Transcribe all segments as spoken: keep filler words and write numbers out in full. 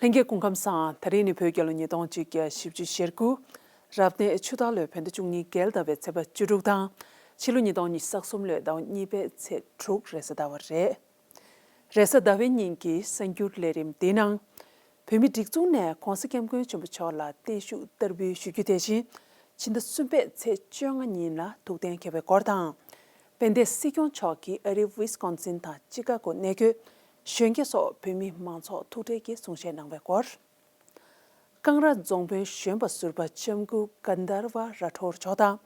ལྷན་རྒྱས་སྐུ་ཁམས་བཟང་། དེ་རིང་ནི་བོད་རྒྱལ་ལོ་ཉིས་སྟོང་གཅིག་བརྒྱ་བཞི་བཅུ་ཞེ་དགུ། རབ་གནས་ཆུ་སྟག་ལོའི་བོད་ཟླ་བཅུ་གཉིས་རྒྱལ་ཟླ་བའི་ཚེས་པ་བཅུ་དྲུག་དང་། ཕྱི་ལོ་ཉིས་སྟོང་ཉི་ཤུ་རྩ་གསུམ་ལོའི་ཟླ་བ་གཉིས་པའི་ཚེས་དྲུག་རེས་གཟའ་ཟླ་བ་རེད། རེས་གཟའ་ཟླ་བའི་ཉིན་གྱི་གསར་འགྱུར་ལས་རིམ་འདིའི་ནང་། བོད་མིའི་སྒྲིག་འཛུགས་ནས་༸གོང་ས་༸སྐྱབས་མགོན་ཆེན་པོ་མཆོག་ལ་བརྟན་བཞུགས་བསྟར་འབུལ་ཞུ་རྒྱུ་དེ་བཞིན། ཕྱི་ཟླ་གསུམ་པའི་ཚེས་བཅོ་ལྔ་ཉིན་ལ་ཐུགས་གཏན་འཁེལ་བའི་སྐོར་དང་། དཔལ་ལྡན་སྲིད་སྐྱོང་མཆོག་གིས་ཨ་རིའི་ཝི་སི་ཀོན་སིན་དང་ཅི་ཀ་གོ་གནས་འཁོད་གཞོན་སྐྱེས་སོགས་བོད་མི་མང་ཚོགས་ཐུག་འཕྲད་ཀྱིས་གསུང་བཤད་གནང་བའི་སྐོར། ཀང་ར་རྫོང་དཔོན་གཞོན་པ་ཟུར་པ་ལྕམ་སྐུ་གན་དར་བ་ར་ཐོར་མཆོག་དང་།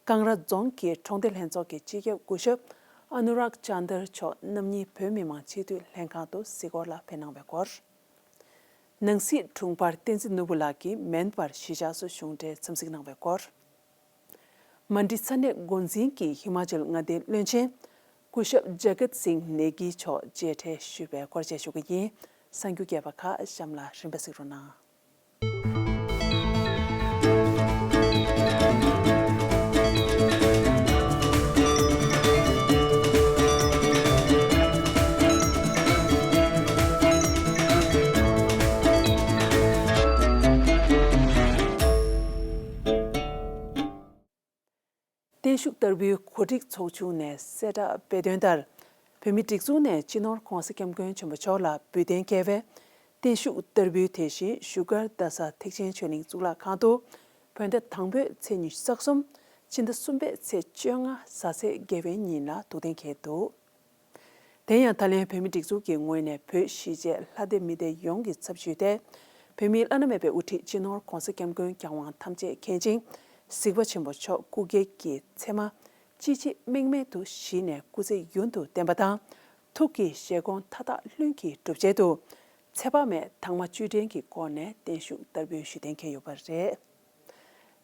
ཀང་ར་རྫོང་གི་གྲོང་སྡེ་ལྷན་ཚོགས་ཀྱི་སྤྱི་ཁྱབ་སྐུ་ཞབས་ཨ་ནུ་རག་ཅན་དར་མཆོག་རྣམ་གཉིས་བོད་མི་མང་སྤྱི་འཐུས་ལྷན་ཁང་དུ་གཟིགས་སྐོར་ལ་ཕེབས་གནང་བའི་སྐོར། ནང་སྲིད་དྲུང་འཕར་བསྟན་འཛིན་ནོར་བུ་ལགས་ཀྱིས་མོན་པར་གཞིས་ཆགས་སུ་གཞུང་འབྲེལ་འཚམས་གཟིགས་གནང་བའི་སྐོར། མན་ཌི་ས་གནས་འགོ་འཛིན་གྱིས་ཧི་མ་ཅལ་མངའ་སྡེའི་བློན་ཆེན་སྐུ་ཞབས་ཇ་གཏ་སིང་ནེ་གི་མཆོག་མཇལ་འཕྲད་ཞུས་པའི་སྐོར་བཅས་ཞུ་གི་ཡིན། གསར་འགྱུར་རྒྱས་པ་ཁག་གཤམ་ལ་རིམ་པ་གཟིགས་རོགས་གནང་། བརྟན་བཞུགས་བསྟར་འབུལ་གོ་སྒྲིག་ཚོགས་ཆུང་ནས་གསལ་བསྒྲགས་སྤེལ་དོན་ལྟར། བོད་མིའི་སྒྲིག་འཛུགས་ནས་སྤྱི་ནོར་༸གོང་ས་༸སྐྱབས་མགོན་ཆེན་པོ་མཆོག་ལ་འབུལ་གཏན་འཁེལ་བའི་བརྟན་བཞུགས་བསྟར་འབུལ་དེ་བཞིན་བཞུགས་སྒར་རྡ་ས་ཐེག་ཆེན་ཆོས་གླིང་གཙུག་ལག་ཁང་དུ་བོད་ཟླ་དང་པོའི་ཚེས་ཉི་ཤུ་རྩ་གསུམ། ཕྱི་ཟླ་གསུམ་པའི་ཚེས་བཅོ་ལྔ་གཟའ་ཚེས་དགེ་བའི་ཉིན་ལ་ཐུགས་གཏན་འཁེལ་འདུག་དེ་ཡང་ད་ལན་བོད་མིའི་སྒྲིག་འཛུགས་ཀྱི་ངོས་ནས་བོད་གཞིས་བྱེས་ལྷ་སྡེ་མི་སྡེ་ཡོངས་ཀྱི་ཚབ་ཞུས་ཏེ། བོད་མིའི་བླ་ན་མེད་པའི་དབུ་ཁྲིད་སྤྱི་ནོར་༸གོང་ས་༸སྐྱབས་མགོན་རྒྱལ་དབང་ཐམས་ཅད་མཁྱེན་ཅིང་གཟིགས་པ་ཆེན་པོ་མཆོག་སྐུ་སྒེར་གྱི་མཚན་མ་ཅི་མཆིས་རྨེག་མེད་དུ་གཞི་ནས་སྐུ་ཚེ་ཡུན་དུ་བརྟན་པ་དང་། ཐུགས་ཀྱི་བཞེད་དགོངས་མཐའ་དག་ལྷུན་གྱིས་གྲུབ་ཆེད་དུ། ཚེ་དཔག་མེད་དྭངས་མ་བཅུད་ལྡན་གྱི་སྒོ་ནས་བརྟན་བཞུགས་བསྟར་འབུལ་ཞུ་གཏན་འཁེལ་ཡོད་པ་རེད།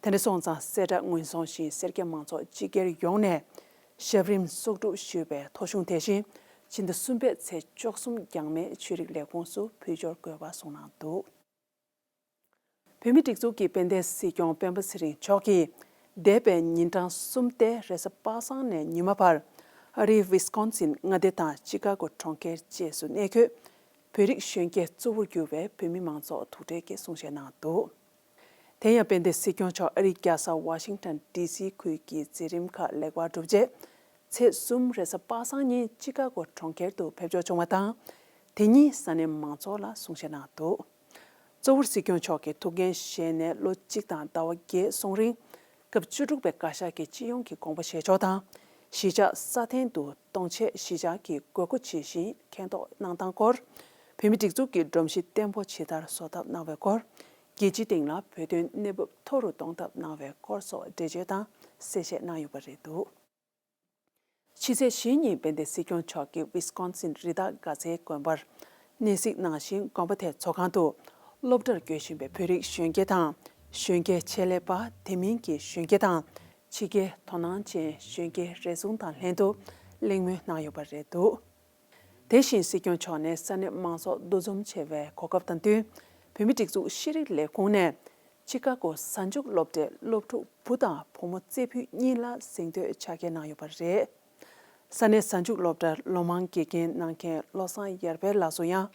དེ་འདྲ་སོང་ཙང་གསལ་བསྒྲགས་སྔོན་སོང་བཞིན་སེར་སྐྱ་མང་ཚོགས་སྤྱི་སྒེར་ཡོངས་ནས་ཞབས་རིམ་གསོག་སྒྲུབ་ཞུས་པའི་ཐོ་གཞུང་དེ་བཞིན་ཕྱི་ཟླ་གསུམ་པའི་ཚེས་བཅུ་གསུམ་རྒྱང་མེད་ཆོས་རིག་ལས་ཁུངས་སུ་ཕུལ་འབྱོར་དགོས་པ་གསུངས་གནང་འདུག་བོད་མིའི་སྒྲིག་འཛུགས་ཀྱི་དཔལ་ལྡན་སྲིད་སྐྱོང་སྤེན་པ་ཚེ་རིང་མཆོག་གིས་འདས་པའི་ཉིན་གྲངས་གསུམ་སྟེ་རེས་གཟའ་པ་སངས་ནས་ཉི་མ་བར་ཨ་རིའི་ཝི་སི་ཀོན་སིན་མངའ་སྡེ་དང་ཅི་ཀ་གོ་གྲོང་ཁྱེར་བཅས་སུ་གནས་འཁོད་བོད་རིགས་གཞོན་སྐྱེས་གཙོ་བོར་གྱུར་བའི་བོད་མི་མང་ཚོགས་ཐུག་འཕྲད་ཀྱིས་གསུང་བཤད་གནང་འདུག་དེ་ཡང་དཔལ་ལྡན་སྲིད་སྐྱོང་མཆོག་ཨ་རིའི་རྒྱལ་ས་ཝ་ཤིང་ཊོན་ཌི་སི་ཁུལ་གྱི་མཛད་རིམ་ཁག་ལེགས་པར་གྲུབ་རྗེས། ཚེས་གསུམ་རེས་གཟའ་པ་སངས་ཉིན་ཅི་ཀ་གོ་གྲོང་ཁྱེར་དུ་ཕེབས་འབྱོར་བྱུང་བ་དང་། དེ་ཉིན་ས་གནས་མང་ཚོགས་ལ་གསུང་བཤད་གནང་འདུག་གཙོ་བོར་སྲིད་སྐྱོང་མཆོག་གིས་ཐུགས་འགན་བཞེས་ནས་ལོ་གཅིག་དང་ཟླ་བ་བརྒྱད་སོང་རིང་། སྐབས་བཅུ་དྲུག་པའི་བཀའ་ཤག་གི་སྤྱི་ཡོངས་ཀྱི་དགོངས་པ་བཞེས་ཕྱོགས་དང་། གཞིས་ཆགས་སྲ་བརྟན་དུ་གཏོང་ཆེད་གཞིས་ཆགས་ཀྱི་དགོས་མཁོ་ཇི་བཞིན་མཁྱེན་རྟོགས་གནང་སྟངས་སྐོར། བོད་མིའི་སྒྲིག་འཛུགས་ཀྱི་སྒྲོམ་གཞི་བརྟན་པོ་ཇི་ལྟར་བཟོ་ཐབས་གནང་བའི་སྐོར། རྒྱལ་སྤྱིའི་སྟེང་ལ་བོད་དོན་གནས་བབ་མཐོ་རུ་གཏོང་ཐབས་གནང་བའི་སྐོར་སོགས་འགྲེལ་བརྗོད་དང་གསལ་བཤད་གནང་ཡོད་པ་རེད་འདུག་ཕྱི་ཚེས་བཞི་ཉིན་དཔལ་ལྡན་སྲིད་སྐྱོང་མཆོག་གིས་ཝི་སི་ཀོན་སིན་རི་དྭགས་དགའ་ཚལ་དགོན་པར་གནས་གཟིགས་གནང་ཞིང་། དགོན་པ་དེའི་ཚོགས་ཁང་དུ་སློབ་གྲྭར་འགྱོད་བཞིན་པའི་བོད་རིགས་གཞོན་སྐྱེས་དང་། གཞོན་སྐྱེས་ཆེད་ལས་པ། དེ་མིན་གྱི་གཞོན་སྐྱེས་དང་། ཕྱི་རྒྱལ་དོ་སྣང་ཅན་གཞོན་སྐྱེས་རེ་ཟུང་དང་ལྷན་དུ་གླེང་མོལ་གནང་ཡོད་པ་རེད་འདུག་དེ་བཞིན་སྲིད་སྐྱོང་མཆོག་ནས་ས་གནས་མང་ཚོགས་འདུ་འཛོམས་ཆེ་བའི་གོ་སྐབས་དང་བསྟུན། བོད་མིའི་སྒྲིག་འཛུགས་ཤེས་རིག་ལས་ཁུངས་ནས་ཅི་ཀ་གོ་གཟའ་མཇུག་སློབ་གྲྭའི་སློབ་ཕྲུག་བུ་དང་བུ་མོ་རྩེ་ཕུད་གཉིས་ལ་གཟེངས་བསྟོད་ཕྱག་འཁྱེར་གནང་ཡོད་པ་རེད། ས་གནས་གཟའ་མཇུག་སློབ་གྲྭར་ལོ་མང་དགེ་རྒན་གནང་མཁན་བློ་བཟང་ཡར་འཕེལ་ལགས་སུ་ཡང་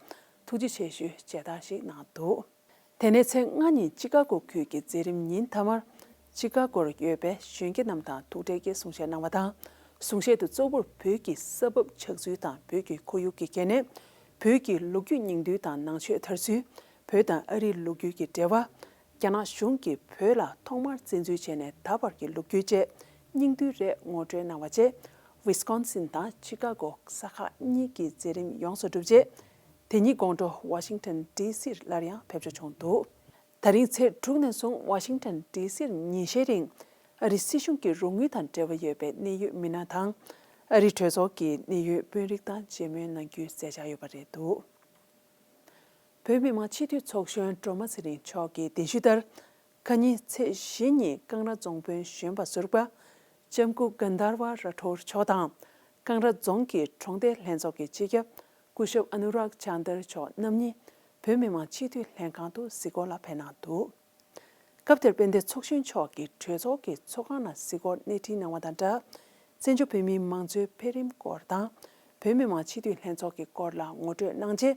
ཐུགས་རྗེ་ཆེ་ཞུའི་མཇལ་དར་ཞིག་གནང་འདུག་དེ་ནས་ཚེས་ལྔ་ཉིན་ཅི་ཀ་གོ་ཁུལ་གྱི་མཛད་རིམ་ཉིན་མཐའ་མར་ཅི་ཀ་གོར་ཡོད་པའི་གཞོན་སྐྱེས་རྣམས་དང་ཐུག་འཕྲད་ཀྱིས་གསུང་བཤད་གནང་བ་དང་། གསུང་བཤད་དུ་གཙོ་བོར་བོད་ཀྱི་ས་བབ་ཆགས་ཚུལ་དང་བོད་ཀྱི་ཁོར་ཡུག་གི་གལ་གནད། བོད་ཀྱི་ལོ་རྒྱུས་སྙིང་བསྡུས་དང་ནང་ཆོས་དར་ཚུལ། བོད་དང་ཨ་རིའི་ལོ་རྒྱུས་ཀྱི་འབྲེལ་བ། རྒྱ་ནག་གཞུང་གིས་བོད་ལ་ཐོག་མར་བཙན་འཛུལ་བྱས་ནས་ད་བར་གྱི་ལོ་རྒྱུས་བཅས་སྙིང་བསྡུས་རེ་ངོ་སྤྲོད་གནང་བ་བཅས། ཝི་སི་ཀོན་སིན་དང་ཅི་ཀ་གོ་ས་ཁག་གཉིས་ཀྱི་མཛད་རིམ་ཡོངས་སུ་གྲུབ་རྗེས། དེ་ཉིན་དགོང་དྲོ་ཝ་ཤིང་ཊོན་ཌི་སིར་སླར་ཡང་ཕེབས་འབྱོར་བྱུང་འདུག་ད་རིང་ཚེས་དྲུག་ནས་བཟུང་ཝ་ཤིང་ཊོན་ཌི་སིར་ཉིན་ཤས་རིང་ཨ་རིའི་སྲིད་གཞུང་གི་རོགས་དངུལ་དང་འབྲེལ་བ་ཡོད་པའི་གནད་ཡོད་མི་སྣ་དང་། ཨ་རིའི་གྲོས་ཚོགས་ཀྱི་གནད་ཡོད་དཔོན་རིགས་དང་མཇལ་མོལ་གནང་རྒྱུའི་མཛད་འཆར་ཡོད་པ་རེད་འདུག་བོད་མི་མང་སྤྱི་འཐུས་ཚོགས་གཞོན་སྒྲོལ་མ་ཚེ་རིང་མཆོག་གི་གདན་ཞུ་ལྟར། ཁ་ཉིན་ཚེས་བཞི་ཉིན་ཀང་ར་རྫོང་དཔོན་གཞོན་པ་ཟུར་པ་ལྕམ་སྐུ་གན་དར་བ་ར་ཐོར་མཆོག་དང་། ཀང་ར་རྫོང་གི་གྲོང་སྡེ་ལྷན་ཚོགས་ཀྱི་སྤྱི་ཁྱབ་སྐུ་ཞབས་ཨ་ནུ་རག་ཅན་དར་མཆོག་རྣམ་གཉིས་བོད་མི་མང་སྤྱི་འཐུས་ལྷན་ཁང་དུ་གཟིགས་སྐོར་ལ་ཕེབས་གནང་འདུག་སྐབས་དེར་དཔལ་ལྡན་ཚོགས་གཞོན་མཆོག་གིས་གྲོས་ཚོགས་ཀྱི་ཚོགས་ཁང་ནང་གཟིགས་སྐོར་གནས་འདྲི་གནང་བ་དང་སྦྲགས། བཙན་བྱོལ་བོད་མིའི་མང་གཙོའི་འཕེལ་རིམ་སྐོར་དང་། བོད་མི་མང་སྤྱི་འཐུས་ལྷན་ཚོགས་ཀྱི་སྐོར་ལ་ངོ་སྤྲོད་གནང་རྗེས།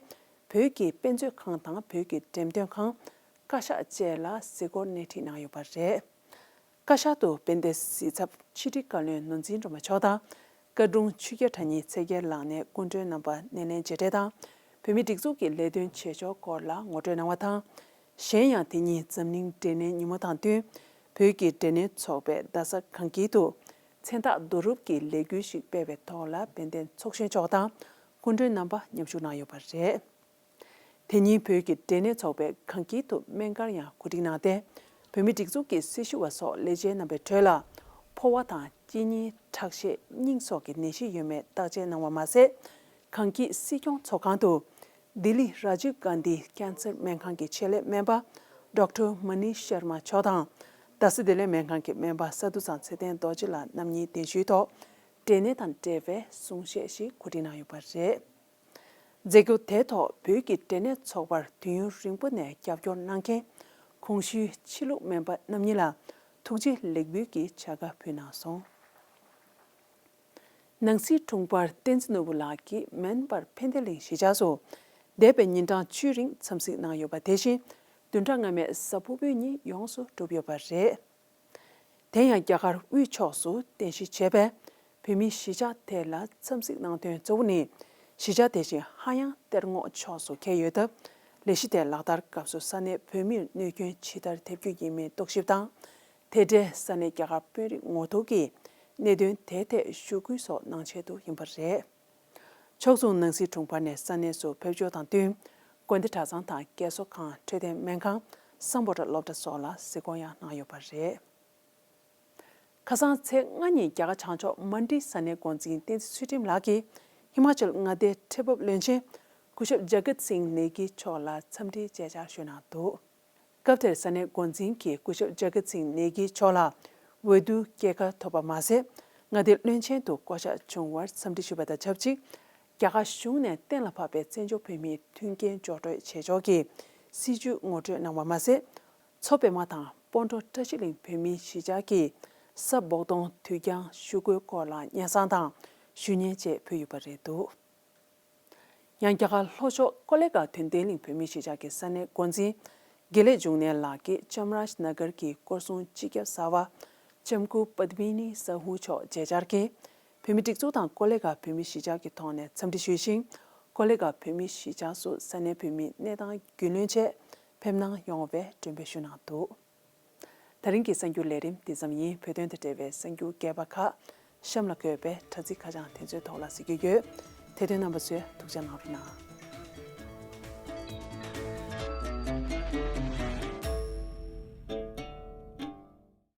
བོད་ཀྱི་དཔེ་མཛོད་ཁང་དང་བོད་ཀྱི་འགྲེམས་སྟོན་ཁང་། བཀའ་ཤག་བཅས་ལ་གཟིགས་སྐོར་སྣེ་ཁྲིད་གནང་ཡོད་པ་རེད། བཀའ་ཤག་ཏུ་དཔལ་ལྡན་གཟིགས་ཚབ་ཕྱི་དྲིལ་བཀའ་བློན་ནོར་འཛིན་སྒྲོལ་མ་མཆོག་དང་། བཀའ་དྲུང་ཆོས་རྒྱལ་དྲ་ཉིལ་ཚེ་རྒྱལ་ལགས་ནས་སྐུ་མགྲོན་རྣམ་པ་སྣེ་ལེན་མཇལ་འཕྲད་དང་། བོད་མིའི་སྒྲིག་འཛུགས་ཀྱི་ལས་དོན་བྱེད་ཕྱོགས་སྐོར་ལ་ངོ་སྤྲོད་གནང་བ་དང་། གཞན་ཡང་དེ་ཉིན་འཛམ་གླིང་འབྲས་ནད་ཉིན་མོ་དང་བསྟུན། བོད་ཀྱི་འབྲས་ནད་ཚོགས་པས་རྡ་ས་གངས་སྐྱིད་དུ་མཚན་རྟགས་བསྡུ་རུབ་ཀྱི་ལས་འགུལ་ཞིག་སྤེལ་བའི་ཐོག་ལ་དཔལ་ལྡན་ཚོགས་གཞོན་མཆོག་དང་སྐུ་མགྲོན་རྣམ་པ་མཉམ་ཞུགས་གནང་ཡོད་པ་རེད། དེ་ཉིན་བོད་ཀྱི་འབྲས་ནད་ཚོགས་པས་གངས་སྐྱིད་དུ་སྨན་སྒར་ཡང་གོ་སྒྲིག་གནང་སྟེ། བོད་མིའི་སྒྲིག་འཛུགས་ཀྱི་སྲི་ཞུ་བ་སོགས་ལས་བྱེད་རྣམ་པའི་ཁྲོད་ལ། ཕོ་བ་དང་སྐྱེ་གཉིས་ཁྲག་ཤེད་སྙིང་སོགས་ཀྱི་ནད་གཞི་ཡོད་མེད་བརྟག་དཔྱད་གནང་བ་མ་ཟད། གངས་སྐྱིད་སྲིད་སྐྱོང་ཚོགས་ཁང་དུ། ལྡི་ལི་ར་ཇིབ་གྷན་དྷི་ཀན་སར་སྨན་ཁང་གི་ཆེད་ལས་སྨན་པ་ཌོག་ཊར་མ་ནི་ཤར་མ་མཆོག་དང་། རྡ་ས་བདེ་ལེགས་སྨན་ཁང་གི་སྨན་པ་ས་འདུ་ཚང་ཚེ་བརྟན་རྡོ་རྗེ་ལགས་རྣམ་གཉིས་གདན་ཞུའི་ཐོག་འབྲས་ནད་དང་འབྲེལ་བའི་གསུང་བཤད་ཞིག་གོ་སྒྲིག་གནང་ཡོད་པ་རེད། མཛད་སྒོ་དེའི་ཐོག་བོད་ཀྱི་འབྲས་ནད་ཚོགས་པར་དུས་ཡུན་རིང་པོ་ནས་རྒྱབ་སྐྱོར་གནང་མཁན་གོང་ཞུས་ཕྱི་ལུགས་སྨན་པ་རྣམ་གཉིས་ལ་ཐུགས་རྗེ་ལེགས་འབུལ་གྱི་བྱ་དགའ་ཕུལ་གནང་སོང་། ནང་སྲིད་དྲུང་འཕར་བསྟན་འཛིན་ནོར་བུ་ལགས་ཀྱིས་མོན་པར་ཕན་བདེ་གླིང་གཞིས་ཆགས་སུ་འདས་པའི་ཉིན་གྲངས་བཅུའི་རིང་འཚམས་གཟིགས་གནང་ཡོད་པ་དེ་བཞིན་བདུན་ཕྲག་སྔ་མའི་གཟའ་ཕུར་བུའི་ཉིན་ཡོངས་སུ་གྲུབ་ཡོད་པ་རེད། དེ་ཡང་རྒྱ་གར་དབུས་ཕྱོགས་སུ་རྟེན་གཞི་བྱས་པའི་བོད་མིའི་གཞིས་ཆགས་དེ་ལ་འཚམས་གཟིགས་གནང་དོན་གཙོ་བོ་ནི། གཞིས་ཆགས་དེ་བཞིན་ཧ་ཡང་གཏེར་སྔོག་ཕྱོགས་སུ་འཁེལ་ཡོད་སྟབས། ལས་གཞི་དེ་ལག་བསྟར་སྐབས་སུ་ས་གནས་བོད་མིར་གནོད་སྐྱོན་ཇི་ལྟར་ཐེབས་རྒྱུ་ཡིན་མིན་རྟོག་ཞིབ་དང་། དེ་འབྲེལ་ས་གནས་རྒྱ་གར་དཔོན་རིགས་ངོ་ཐུག་གིས་གནད་དོན་དེའི་ཐད་ཞུ་སྐུལ་སོགས་གནང་ཆེད་དུ་ཡིན་པ་རེད། ཕྱོགས་མཚུངས་ནང་སྲིད་དྲུང་འཕར་ནས་ས་གནས་སུ་ཕེབས་འབྱོར་དང་བསྟུན། དགོན་སྡེ་གྲྭ་ཚང་དང་རྒས་གསོ་ཁང་། འཕྲོད་བསྟེན་སྨན་ཁང་། སམ་བྷོ་ཊ་སློབ་གྲྭ་སོགས་ལ་གཟིགས་སྐོར་ཡང་གནང་ཡོད་པ་རེད། ཁ་སང་ཚེས་ལྔ་ཉིན་རྒྱ་གར་བྱང་ཕྱོགས་མན་ཌི་ས་གནས་འགོ་འཛིན་བསྟན་འཛིན་ཚུལ་ཁྲིམས་ལགས་ཀྱིས་ཧི་མ་ཅལ་མངའ་སྡེའི་ཁྲི་འབབ་བློན་ཆེན་སྐུ་ཞབས་ཇ་གིར་སིང་ནེ་གི་མཆོག་ལ་འཚམས་འདྲིའི་མཇལ་བཅར་ཞུས་གནང་འདུག་སྐབས་དེར་ས་གནས་འགོ་འཛིན་གྱིས་སྐུ་ཞབས་ཇ་གིར་སིང་ནེ་གི་མཆོག་ལ་འོས་བསྡུ་སྐྱེལ་ཁ་ཐོབ་པ་མ་ཟད། མངའ་སྡེའི་བློན་ཆེན་དུ་བསྐོ་གཞག་བྱུང་བར་འཚམས་འདྲི་ཞུས་པ་དང་ཆབས་ཅིག་རྒྱ་གར་གཞུང་ནས་གཏན་ལ་ཕབ་པའི་བཙན་བྱོལ་བོད་མིའི་མཐུན་རྐྱེན་སྦྱོར་སྤྲོད་བྱེད་ཕྱོགས་ཀྱི་སྲིད་བྱུས་ངོ་སྤྲོད་གནང་བ་མ་ཟད། མཚོ་པད་མ་དང་སྤོན་གྲོང་བཀྲ་ཤིས་གླིང་བོད་མིའི་གཞིས་ཆགས་ཀྱི་ས་སྦོག་གཏོང་དུས་འགྱངས་ཞུ་སྒོའི་སྐོར་ལ་སྙན་སེང་དང་ཞུ་སྙན་བཅས་ཕུལ་ཡོད་པ་རེད་འདུག་ཡང་རྒྱ་གར་ལྷོ་ཕྱོགས་ཀོ་ལེ་གྷལ་དོན་ལྡན་གླིང་བོད་མིའི་གཞིས་ཆགས་ཀྱི་ས་གནས་འགོ་འཛིན་དགེ་ལེགས་འབྱུང་གནས་ལགས་ཀྱིས་ཅམ་རཱཇ་ན་གར་གྱི་སྐོར་སྲུང་སྤྱི་ཁྱབ་གསར་པ་ལྕམ་སྐུ་པདྨི་ནི་ས་ཧུ་མཆོག་མཇལ་བཅར་གྱིས། བོད་མིའི་སྒྲིག་འཛུགས་དང་ཀོ་ལེ་གྷལ་བོད་མིའི་གཞིས་ཆགས་ཀྱི་ཐོག་ནས་འཚམས་འདྲི་ཞུས་ཤིང་། ཀོ་ལེ་གྷལ་བོད་མིའི་གཞིས་ཆགས་སུ་ས་གནས་བོད་མིའི་གནས་སྟངས་རྒྱུས་ལོན་ཆེད་ཕེབས་གནང་ཡོང་བའི་སྒྲོན་འབོད་ཞུས་གནང་འདུག་ད་རིང་གི་གསར་འགྱུར་ལས་རིམ་འདི་ཙམ་ཡིན། བོད་དོན་དང་འབྲེལ་བའི་གསར་འགྱུར་རྒྱས་པ་ཁག་གཤམ་ལ་འཁོད་པའི་དྲ་ཚིགས་ཁ་བྱང་དེ་ཚོའི་ཐོག་ལ་གཟིགས་རྒྱུ་ཡོད། དེ་དོན་རྣམ་པ་ཚོས་ཐུགས་རྗེ་གནང་རོགས་གནང་།